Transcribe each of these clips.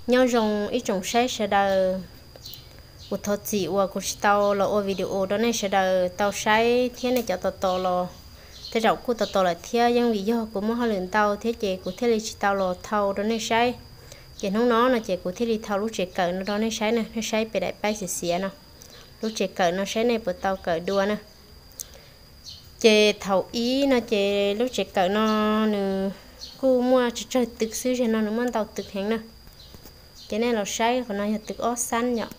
Nyob zoo ib tsoom saib sawv daws, kuv thov txim uas kuv tsis tau los ua video rau nej sawv daws tau saib thiab nej cov tos tos los tej zaum kuj tos tos lawm thiab, yeej vim yog kuv muaj hauj lwm ntau thiab ces kuv thiaj li tsis tau los thau rau nej saib. Ces hnub no no ces kuv thiaj li thau lub tsev kawm no rau nej saib na, nej saib pem daim paib xiav xiav no. Lub tsev kawm no saib nej puas tau kawm dua na. Ces thaum ib no ces lub tsev kawm no nws kuj muaj tsawg tsawg twg xwb, zaum no nws muaj ntau twg heev na. Ces nej los saib, qhov no yog twg ob xab yom.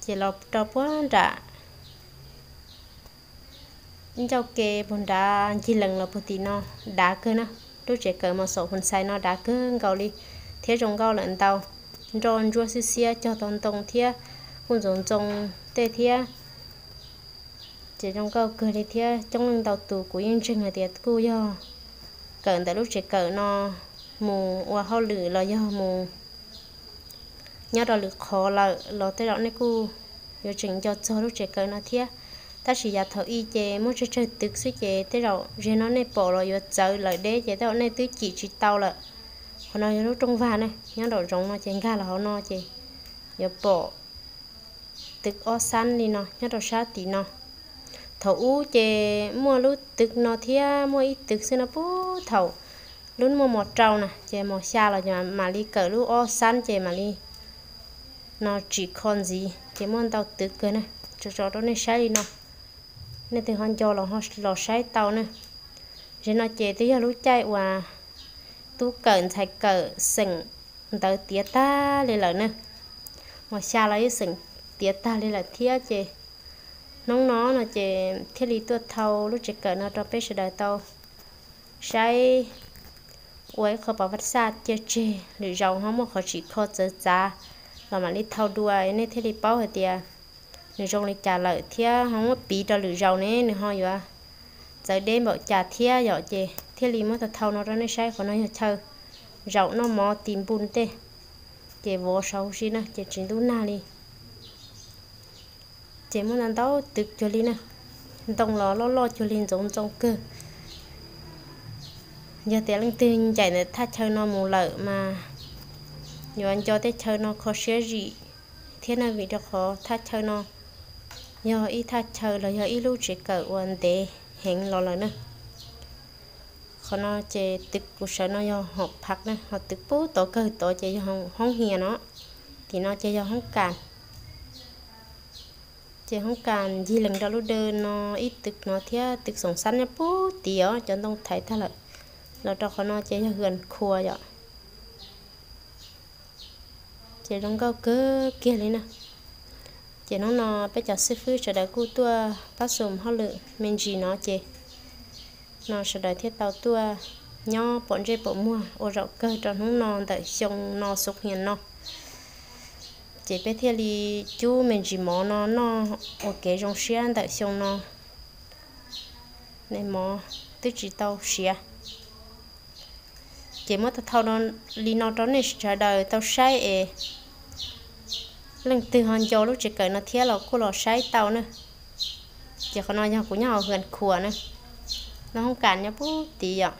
Ces los rau puag nram ncauj ke puag nrad ncig lees los puag tim no dav kawg na. Lub tsev kawm mos xom hus xais no dav kawg nkaus li thiab zoo nkauj lawm ntau, nroj ntsuab xiab xiab cog tau ntoo thiab kuj ntxoov ntxoo tej thiab. Ces zoo nkauj kawg li thiab coob leej ntau tus kuv yeej ntseeg hais tias kuj yog kawm ntawm lub tsev kawm no mus ua hauj lwm los yog mus nyob rau lwm qhov lawm los tej zaum nej kuj yuav tseem nco txog lub tsev kawm no thiab. Tab sis yav thaum ib ces muaj tsawg tsawg twg xwb ces tej zaum zaum no nej pom los yuav txawv lawm deb ces tej zaum nej twb cim tsis tau lawm. Qhov no yog lub rooj vag ne, nyob nraum zoov no ces nkag los hauv no ces yuav pom twg ob xab li no nyob rau sab tim no. Thaum ub ces muaj lub twg no thiab muaj ib twg xwb no puag thaum lub muaj mos rau na, ces mos xya los mam li kawm lub ob xab ces mam li no tsim kho ntxiv ces muaj ntau twg kawg na. Tso tso rau nej saib li no, nej twg ho nco los ho los saib tau na. Zaum no ces twb yog lub caij uas tub kawm ntxhais kawm xeem ntawv tiav tag li lawm na. Mos xya los yeej xeem tiav tag li lawm thiab ces hnub no no ces thiaj li tuaj thau lub tsev kawm no rau peb sawv daws tau saib ua ib qho pov vaj xaj cia tseg, lwm zaus ho muaj qhov tsim kho txawv txav los mam li thau dua nej thiaj li paub hais tias nws zoo li cas lawm thiab ho muab piv rau lwm zaus ne nws ho yuav txawv deb npaum cas thiab yom. Ces thiaj li muab tau thau no rau nej saib. Qhov no yog chaw zaum noj mov ti npu tej, ces vov saud huv si na ces tsis ntub nag li. Ces muaj ntau ntau twg cuag li na, ntoo los loj loj cuag li ntxoov ntxoo kawg. Yog tias leej twg ncaim ntawm thaj chaw no mus lawm mas yuav nco tej chaw no kho siab zim thiab na, vim rau qhov thaj chaw no yog ib thaj chaw los yog ib lub tsev kawm uas ntev heev los lawm na. Qhov no ces twg kuv sawv no yog hom phav na, ho twg pub tod kawg tod ces yog hoob hias no, tim no ces yog hoob kas. Ces hoob kas ncig lees rau lub dawm no ib twg no thiab twg xoom xab nyob pub tid os, cov ntoo thaiv tag lawm. Los rau qhov no ces yog hwm khua yom. Ces zoo nkauj kawg kiag li na. Ces hnub no peb cov xib fwb sawv daws kuj tuaj pab xum hauj lwm me ntsis no ces no sawv daws thiaj tau tuaj nyob pom ntsej pom muag ua zaum kawg rau hnub no ntawm xyoo no xub hias no. Ces peb thiaj li cub me ntsis mov no noj ua kev zoo siab ntawm xyoo no. Ne mov twb tsis tau siav. Ces muab tau thau li no rau nej sawv daws tau saib es leej twg ho nco lub tsev kawm no thiab los kuj los saib tau na. Ces qhov no yog kuv nyob hauv hwm khua na, lub hoob kas nyob pub tid yom.